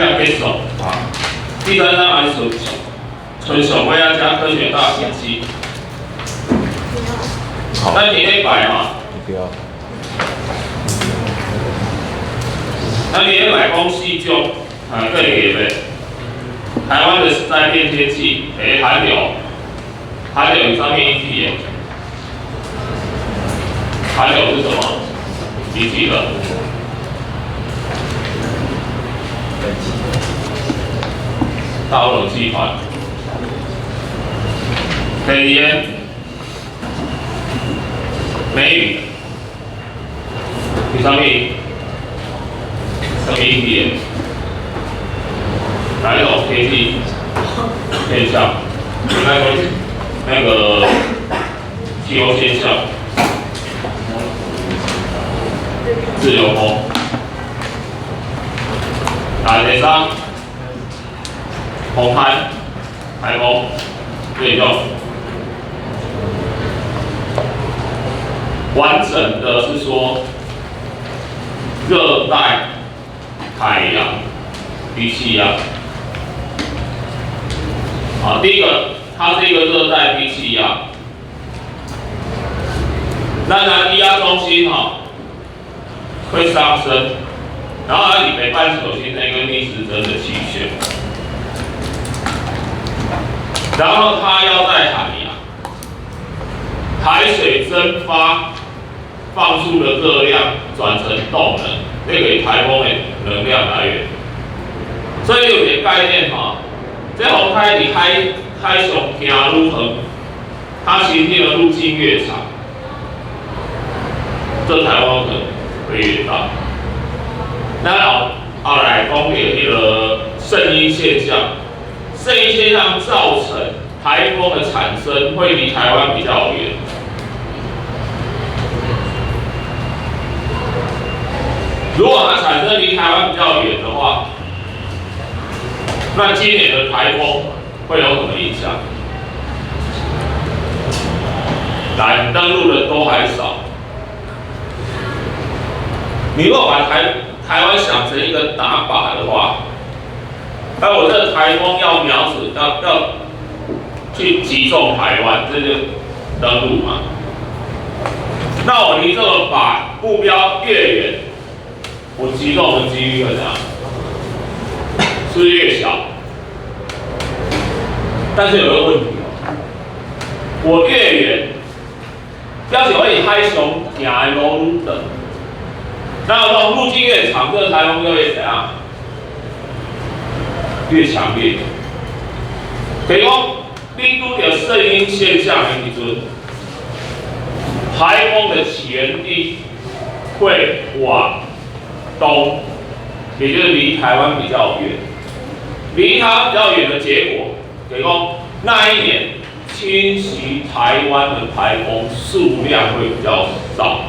要結束啊。第三章還是剩上尾仔遮科學大筆記。咱佇禮拜吼，咱佇禮拜講四種，啊，過去的台灣的災變天氣，第一寒流，寒流有啥物引起的？寒流是什麼引起的？大陸冷氣團。第二個，梅雨，是啥物？啥物引起的？哪一種天氣現象？那個氣候現象？自由風。來，第三，風颱、颱風，這種完整的是說熱帶海洋低氣壓。好，第一個，它是一個熱帶低氣壓。那它低壓中心哈會上升，然後它離北半球形成一個逆時針的氣旋，然後它要在海洋，海水蒸發放出的熱量轉成動能，那個是颱風的能量來源。所以有一個概念哈，這風颱佇海上行愈遠，它行進的路徑越長，這颱風可能會越大。那後來講的彼個聖嬰現象，聖嬰現象造成颱風的產生會離台灣比較遠。如果它產生離台灣比較遠的話，那今年的颱風會有什麼影響？來，登陸的多還少？你如果把台灣想成一個打靶的話，那我這個颱風要瞄準，要去擊中台灣，這就登陸嘛。那我離這個靶目標越遠，我擊中的幾率會怎樣？是不是越小？但是有個問題哦，我越遠，表示我佇海上行的路愈長，那這種路徑越長，這個颱風就越怎樣？越強烈。比如講，你拄著聖嬰現象的時陣，颱風的起源地會往東，也就是離台灣比較遠。離它比較遠的結果，就是講那一年侵襲台灣的颱風數量會比較少。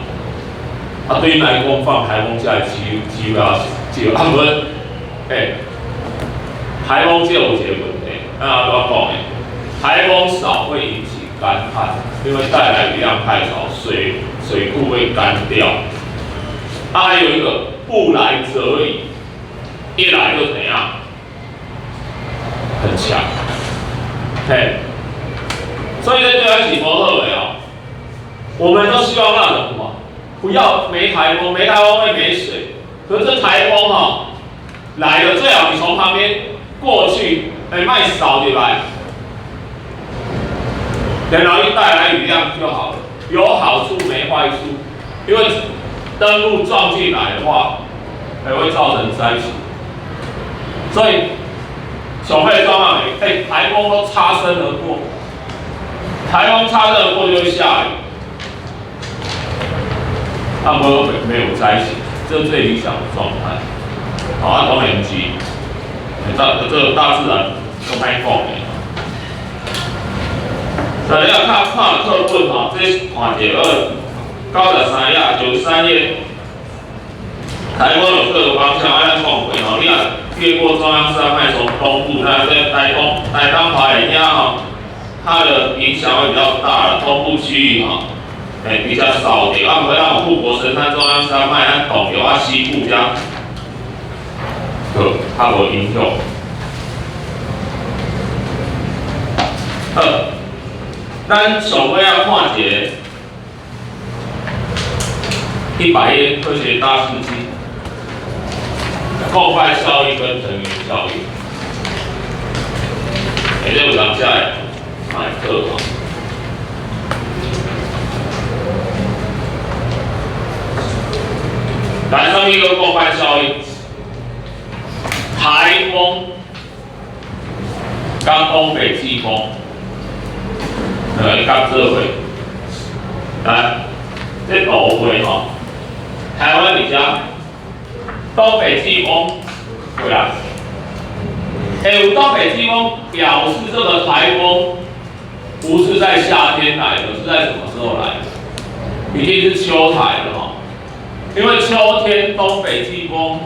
啊，對於來講，放颱風假的機會較少。啊，毋過，颱風這有一個問題，咱阿拄仔講的，颱風少會引起乾旱，因為帶來雨量太少，水庫會乾掉。啊，還有一個不來則已，一來就怎樣？很強，嘿，所以這對咱是無好的哦。我們都希望那種什麼，不要沒颱風，沒颱風會沒水。可是颱風哈來了，最好你從旁邊過去，欸，莫掃入來，然後一帶來雨量就好了，有好處沒壞處，因為登陸撞進來的話，還會造成災情，所以。上尾狀況是，欸，颱風都擦身而過，颱風擦身而過就會下雨，啊，無沒有災情，這是最理想的狀態。好，啊，當然毋是，這個大自然都歹講的。再來看看課本吼，這看一下，93頁、93頁，颱風有各個方向，按咱講過吼，你若越過中央山脈，從東部，那在台東、台東花蓮遐吼，它的影響會比較大。東部區域吼，比較少點。啊，毋過咱有護國神山、中央山脈，咱動搖啊西部遮。好。較無影響。好，咱上尾仔看一个100頁科學大事記，共伴效應跟藤原效應。欸，這有當時會買課吼。來，上一個共伴效應，颱風佮東北季風，兩个夾做伙。來，這圖畫吼，台灣佇遮，東北季風過來，欸，有東北季風表示這個颱風不是在夏天來的，是在什麼時候來的？已經是秋台了吼。因為秋天東北季風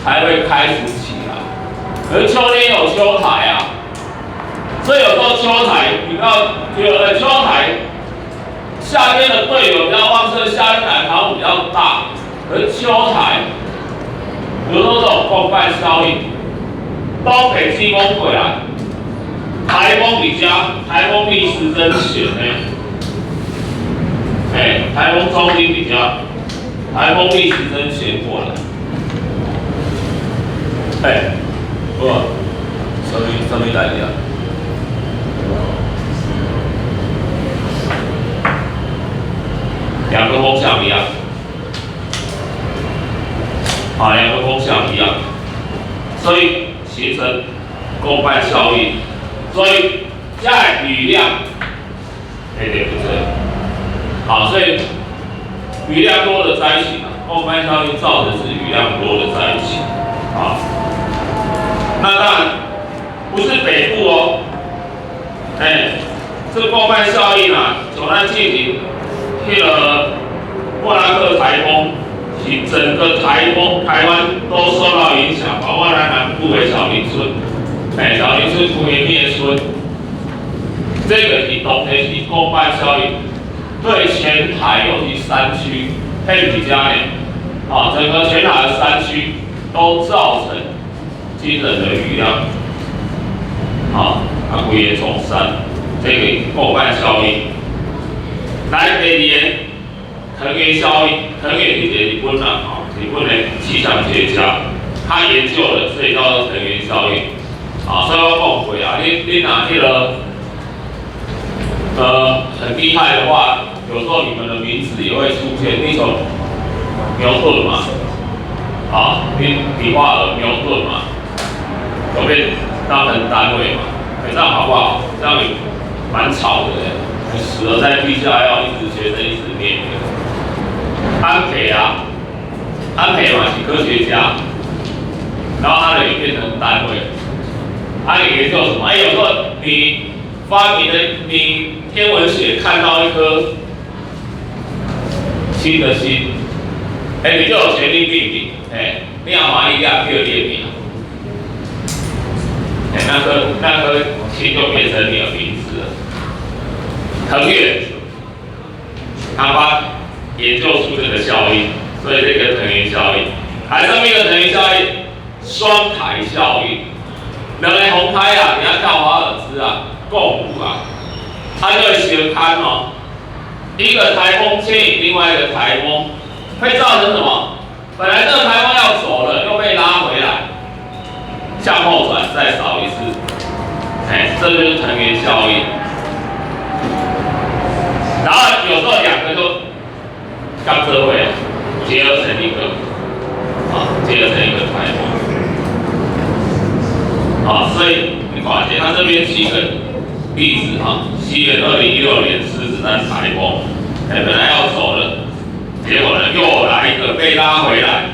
才會開始起來，而秋天有秋台啊，所以有時候秋台，你看，有的秋台，夏天的對流比較旺盛，夏天來台風比較大，而秋台有時候這種共伴效應，東北季風過來，台風佇遮，台風逆時針旋呢，欸，台風中心佇遮。台風逆時針旋過來，欸，好，什麼什麼代誌啊？兩個風向一樣，啊，兩個風向一樣，所以形成共伴效應，所以在雨量，欸對不對？好，所以。雨量多的災情啊，共伴效應造成是雨量多的災情啊。那當然不是北部哦，欸，這個共伴效應啊，從咱進行彼个莫拉克颱風，是整個颱風台灣都受到影響，包括咱南部的小林村，欸，小林村規个滅村，這個是當地是共伴效應。對全台，尤其山區，黑比嘉呢，啊，整個全台的山區都造成驚人的雨量，啊，啊，規個總山，這個共伴效應。來，第二個藤原效應，藤原是一個日本人，啊，日本的氣象學家，他研究的，所以叫做藤原效應。啊，所以我講過啊，你若彼个很厲害的話，有時候你們的名字也會出現。你從牛頓嘛，啊，你理化爾牛頓嘛，都被當成單位嘛，欸，這樣好不好？這樣也蠻吵的，你死了在地下要一直學生一直念。安培啊，安培嘛是科學家，然後他的也變成單位，他也研究什麼？哎，有時候你發明的你。天文學看到一顆新的星，欸，你就有權利命名，欸，你也歡喜，你也叫你的名，欸，那顆星就變成你的名字了。藤原，他發研究出這個效應，所以這個藤原效應，還上面一個藤原效應，雙台效應，兩个風颱啊，佇遐跳華爾茲啊，共舞啊。它就會相牽哦，一個颱風牽引另外一個颱風，會造成什麼？本來這個颱風要走了，又被拉回來，向後轉再掃一次，哎，這就是藤原效應。然後有時候兩個就剛車會結合成一個，啊，結合成一個颱風。啊，所以你看一下，它這邊七個例子哈。西元2016年獅子山颱風，哎，本來要走了，結果呢又來一個被拉回來，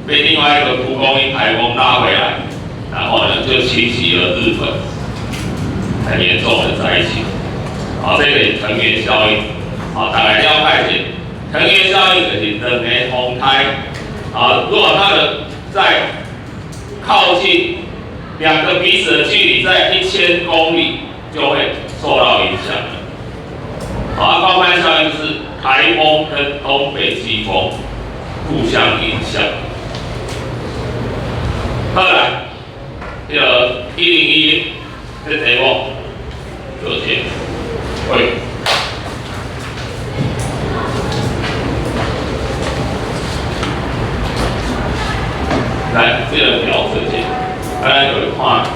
被另外一個蒲公英颱風拉回來，然後呢就侵襲了日本，很嚴重的災情。啊，這個是藤原效應，啊，大概了解一下，藤原效應就是兩个風颱，啊，如果它的在靠近兩個彼此的距離在1000公里，就會受到影響了。好，啊，共伴效應是台風跟東北季風互相影響。後來，彼个101這題目做者，喂。來，這個表做者，咱就來看。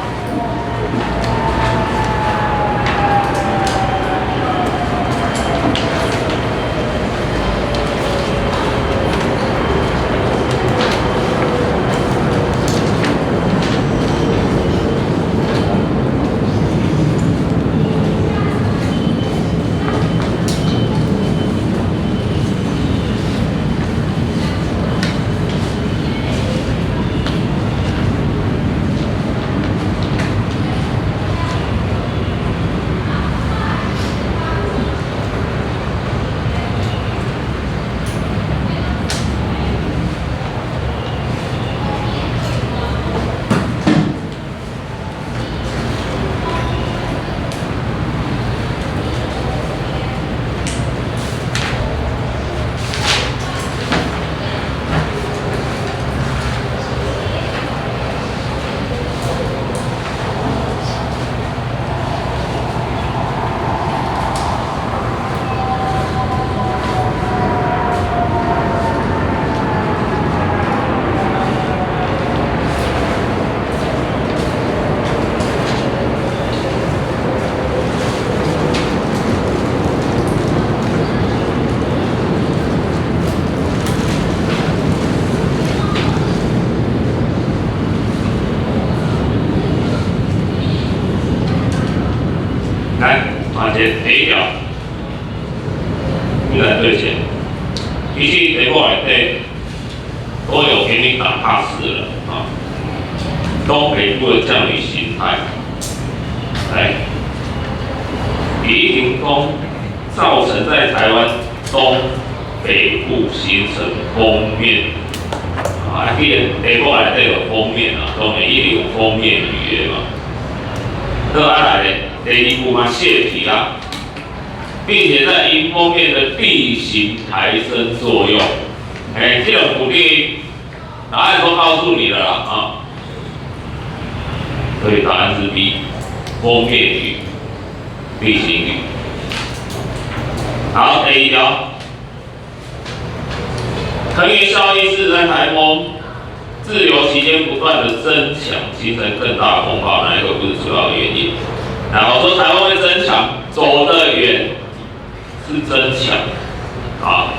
來，看這第一條，你來對線，其實題目內底都有給你打卡式了啊。東北部的降雨形態，來，雨停風造成在台灣東北部形成鋒面，啊，彼個題目內底有鋒面啊，當然一定有鋒面雨的嘛。好啊，來咧，第二步嘛，洩洪啦，並且在迎風面的地形抬升作用，哎，這種鼓勵答案都告訴你了啦啊，所以答案是 B，鋒面雨、地形雨。好，第二條，騰雲效應是在颱風滯留期間不斷的增強，形成更大的風暴，哪一個不是主要原因？然後說颱風會增強，走得遠是增強，啊，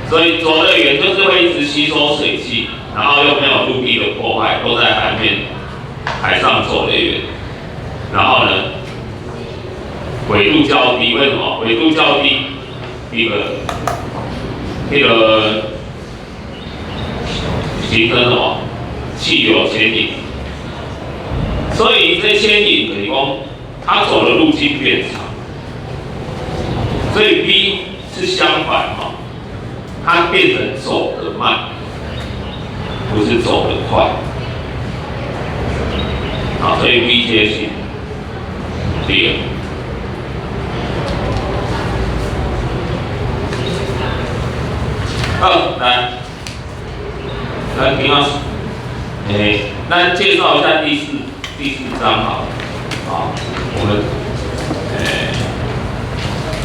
所以走得遠就是會一直吸收水汽，然後又沒有陸地的破壞，都在海面、海上走得遠。然後呢，緯度較低，為什麼？緯度較低，一個那個形成什麼？氣流牽引，所以這牽引等於講，它走的路徑變長，所以 B 是相反哈，它變成走得慢，不是走得快，好，所以 B 接近第二。好，來，來聽啊。欸，那介紹一下第四章好了，好，我們欸，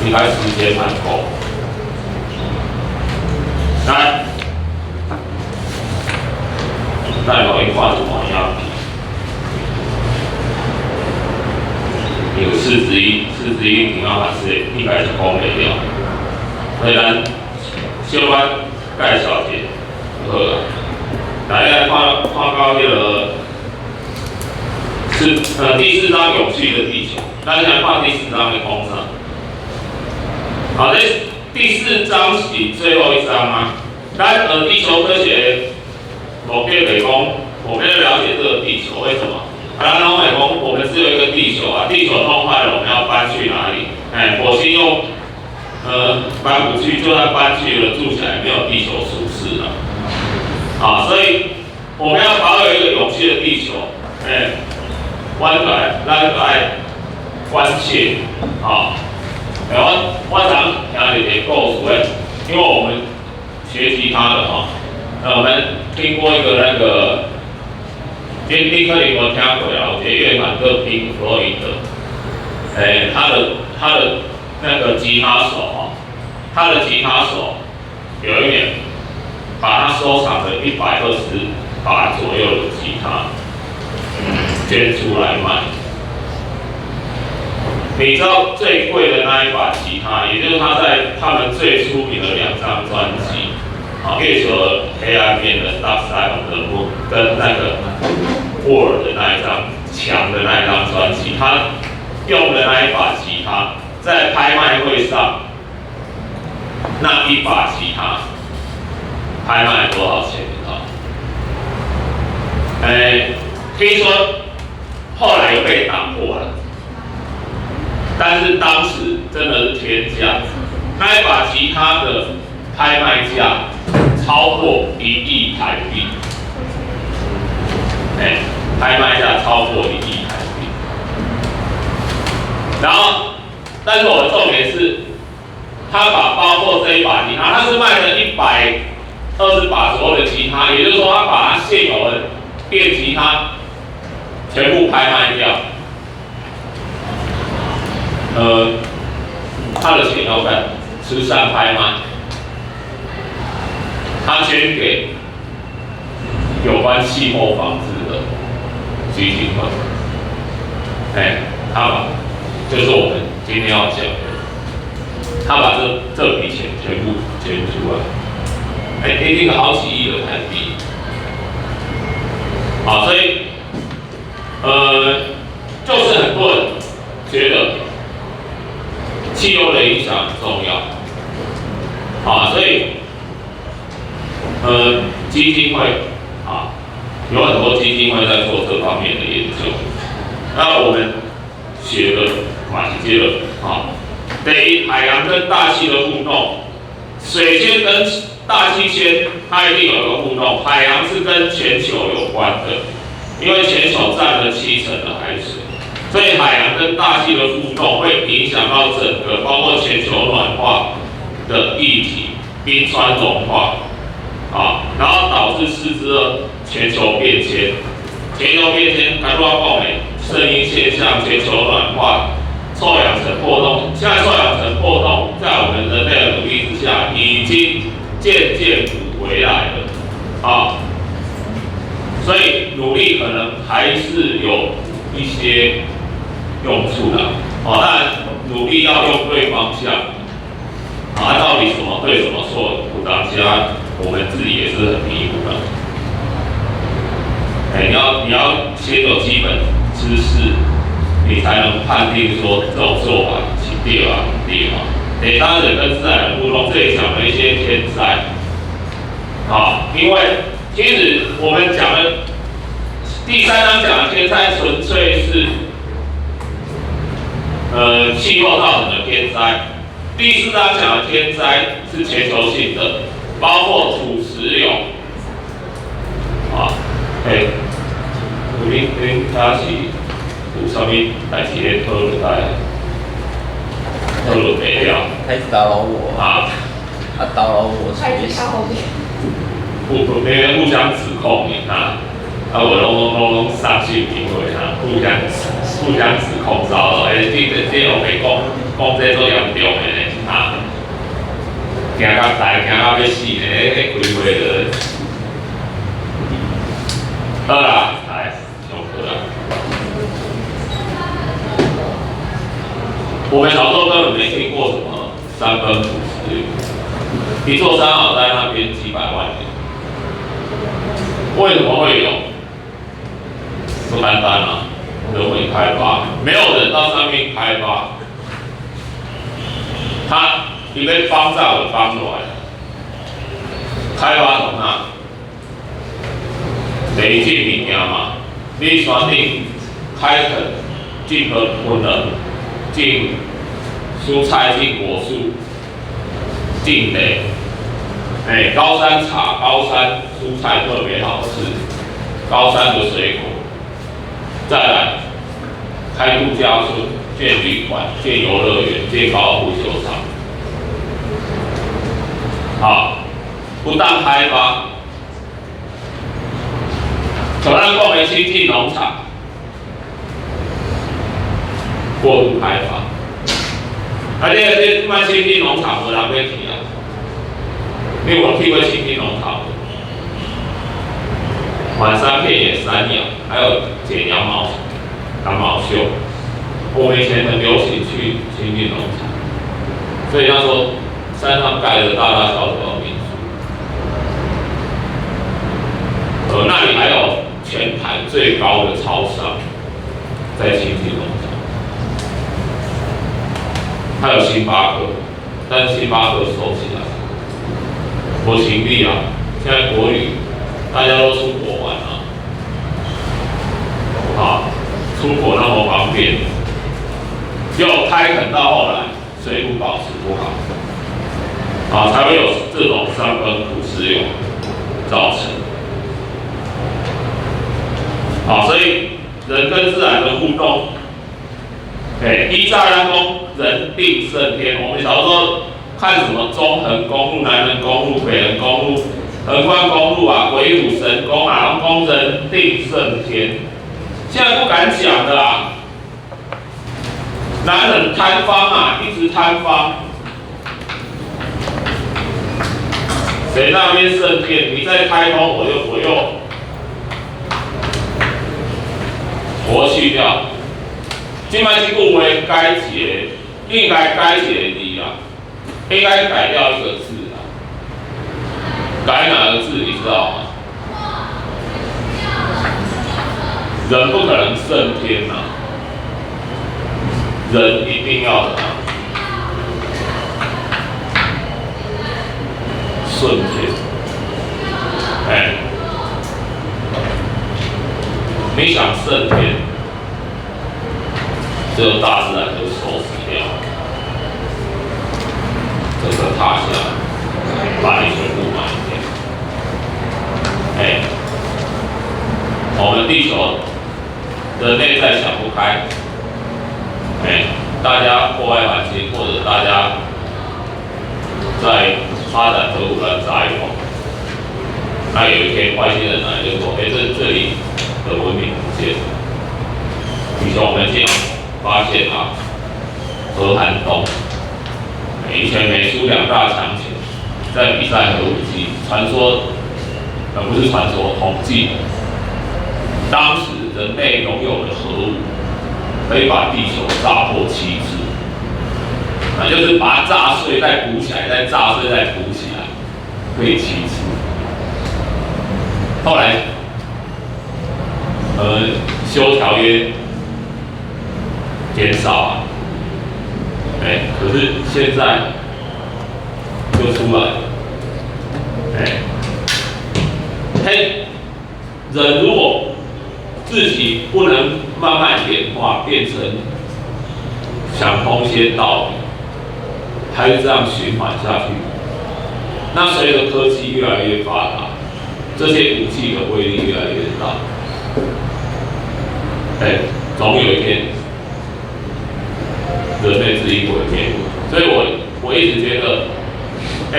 應該時間蠻夠。來，再來一塊什麼樣？有41，41平方是應該是講袂了，所以咱小可介紹一下，好啊。來，來看看到彼個是第四章永續的地球，咱來看第四章的講啥？好，這第四章是最後一章啊。咱地球科學目的就是講，我們要了解這個地球為什麼？啊，咱攏會講，我們只有一個地球啊，地球弄壞了，我們要搬去哪裡？哎，火星又搬不去，就算搬去了，住起來沒有地球舒適了。啊，所以我們要保有一個永續的地球，哎，阮就愛，咱就愛關切，啊，欸，我常聽一個故事，因為我們學習他的哈，我們聽過一個那個你可能無聽過啊，有一个樂團叫 Pink Floyd，他的那個吉他手哦，他的吉他手有一年把他收藏的120把左右的吉他捐出來賣。你知道最貴的那一把吉他，也就是他在他們最出名的兩張專輯，啊，月球的黑暗面的 Dark Side of the Moon 跟那個 Wall 的那一張牆的那一張專輯，他用的那一把吉他，在拍賣會上，那一把吉他拍賣多少錢？你知道？哎，聽說後來又被打破了。但是當時真的是天價，那一把吉他的拍賣價超過1億台幣，哎，拍賣價超過1億台幣。然後，但是我的重點是，他把包括這一把吉他，他是賣了120把左右的吉他，也就是說，他把他現有的電吉他全部拍賣掉。他的錢要幹慈善拍賣，他捐給有關氣候防治的基金會。哎，他把就是我們今天要講的，他把這筆錢全部捐出來，哎，一定好幾億的台幣。好，所以，就是很多人覺得氣候的影響很重要，啊，所以，基金會啊，有很多基金會在做這方面的研究。那我們學的嘛是這個啊，第一，海洋跟大氣的互動，水圈跟大氣圈它一定有一個互動，海洋是跟全球有關的，因為全球佔了7成的海水。所以海洋跟大氣的互動會影響到整個，包括全球暖化的議題、冰川融化，啊，然後導致實質的全球變遷。全球變遷，剛剛講的聖嬰現象、全球暖化、臭氧層破洞，現在臭氧層破洞在我們人類的努力之下，已經漸漸補回來了，啊，所以努力可能還是有一些用處的，哦，當然努力要用對方向，啊，到底什麼對什麼錯，有當時我們自己也是很迷糊的。哎，你要先有基本知識，你才能判定說這種做法是對啊毋對啊。第三，人跟自然的互動，這裡講了一些天災，啊，因為其實我們講的第三章講的天災，純粹是氣候造成的天災。第四章講的天災是全球性的，包括土石流，啊，欸，恁遐是有啥物代誌咧討論來討論袂了？他一直打擾我。啊？他打擾我學習。互相指控你哈，啊，我攏喪心病會哈，互相指控騷擾，欸，這烏白講講這足嚴重的呢，哈，驚甲呆，驚到欲死呢，彼開會就好啦，來上課啦。我們小時候根本沒聽過什麼山崩土石流，一座山好在那邊幾百萬年，為什麼會有？不簡單啊，人為開發，沒有人到上面開發，他伊欲放早就放落來，開發從哪？累積物件嘛，你山頂開墾種禾本了，種蔬菜、種果樹、種地，哎，高山茶、高山蔬菜特別好吃，高山的水果。再來，開度假村、建旅館、建遊樂園、建高爾夫球場。好，不當開發，像咱講的清境農場過度開發，啊，你這這擺清境農場無人欲去啊？你有去過清境農場無？滿山遍野山羊，還有剪羊毛、羊毛秀。我們以前很流行去清境農場，所以那時候山上蓋了大大小小的民宿。那裡還有全台最高的超商，在清境農場，還有星巴克，但是星巴克收起來，無行李啊！現在國旅大家都出國玩啊，啊，出國那麼方便，又開墾到後來水土保持不好，啊，才會有這種山崩土石流造成。好，所以人跟自然的互動，哎，以早人講人定勝天。我們小時候看什麼中橫公路、南橫公路、北橫公路、橫貫公路啊，鬼斧神工啊，攏講人定勝天。現在不敢講的啦，南橫坍方啊，一直坍方，誰那邊勝天？你再開通，我去掉。這擺這句話改一個，應該改一個字啦，應該改掉一個字啦。改哪個字你知道嗎？人不可能勝天吶，人一定要怎樣？順天。哎，你想勝天，這個大自然就收拾掉，整個塌下來，把你全部埋掉。哎，我們地球人類在想不開，哎，大家破壞環境，或者大家在發展核武亂炸一通，那有一天外星人來就說：“哎，這裡的文明不見了。”以前我們經常發現啊，核寒冬，以前美蘇兩大強權在比賽核武器，傳說，不是傳說，統計，當時人類擁有的核武可以把地球炸破7次，那就是把它炸碎再補起來，再炸碎再補起來，可以七次。後來，修條約減少啊，哎，可是現在又出來了，哎，嘿，人如果自己不能慢慢演化，變成想通一些道理，還是這樣循環下去，那隨着科技越來越發達，這些武器的威力越來越大，哎，總有一天人類自己毀滅。所以我一直覺得，哎，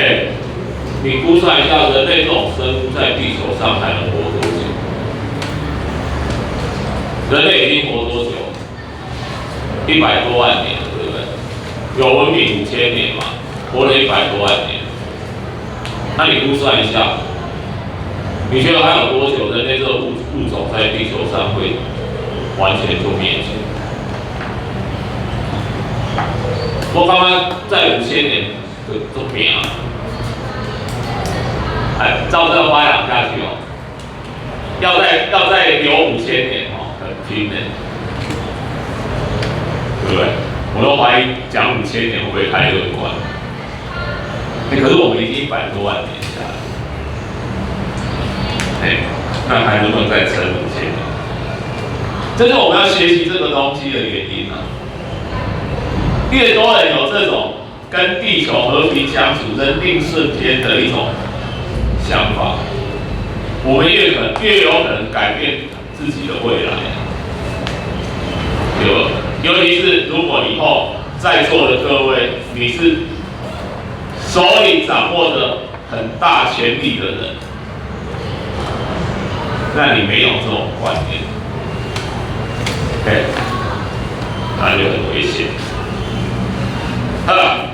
你估算一下，人類這種生物在地球上還能活多久？人類已經活多久？100多萬年了，對不對？有文明5000年嘛，活了100多萬年。那你估算一下，你覺得還有多久，人類這個物種在地球上會完全就滅絕？我感覺再5000年就變啊！哎，照這個發展下去哦，要再留五千年哦，很拼呢，對不對？我都懷疑講五千年會不會太樂觀？欸，可是我們已經100多萬年下來，哎，那還能不能再撐五千年？這是我們要學習這個東西的原因啊！越多人有這種跟地球和平相處、人定勝天的一種想法，我們越有可能改變自己的未來。對吧？尤其是如果以後在座的各位，你是手裡掌握着很大權力的人，那你沒有這種觀念，對，那就很危險。好了，